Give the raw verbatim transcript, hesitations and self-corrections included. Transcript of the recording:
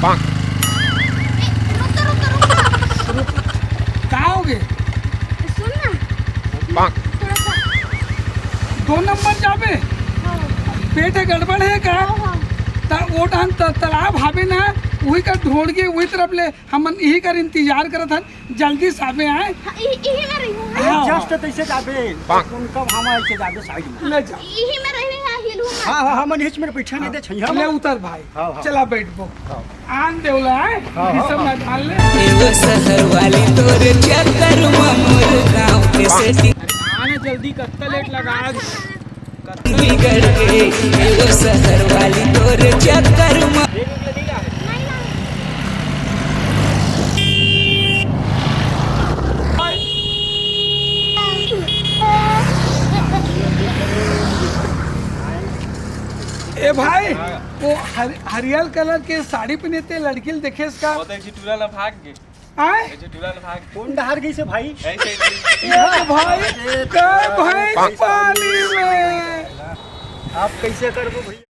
ए, रुक, रुक, रुक। का होगे? सुन ना। थोड़ा सा। दो नंबर जाबे? हाँ। पेट ह गड़बड़ हे का? हाँ, हाँ। त वो डाहन त-, तालाब हावे ना, उही कर ढोड़गे, उही तरफ ले हमन इही कर इंतजार करत हन, जल्दी साबे आए। हाँ, इ-, इही में रही हूँ, हाँ। हाँ। Just तैसे जाबे, उनका हम ऐसे जाबे side में। ले जा। इही में रही, हाँ, हिलू मत। हाँ, हाँ, हमन हिच में बैठा नहीं दे, छैया ले में। उतर भाई, हाँ, हाँ। चला बैठबो। हाँ। आन देवला है, हाँ, ये हाँ, सब हाँ। मत मान ले। एगो शहर वाली तोरे चक्कर में मोर गाँव के setting। अरे आना जल्दी, कत्ता लेट लगा। बिगड़ के एगो शहर वाली तोरे चक्कर में। ए भाई, वो हर-, हरियर colour के साड़ी पहने ते लड़की ल देखेस का? वो तो एक झी टूरा ला भाग गे। आय? एक झी टूरा ला भाग गे। कौन डहार गई से भाई? ऐसे ही। ए भाई, अरे, कै भैंस पानी में। आप कैसे करबो भैया?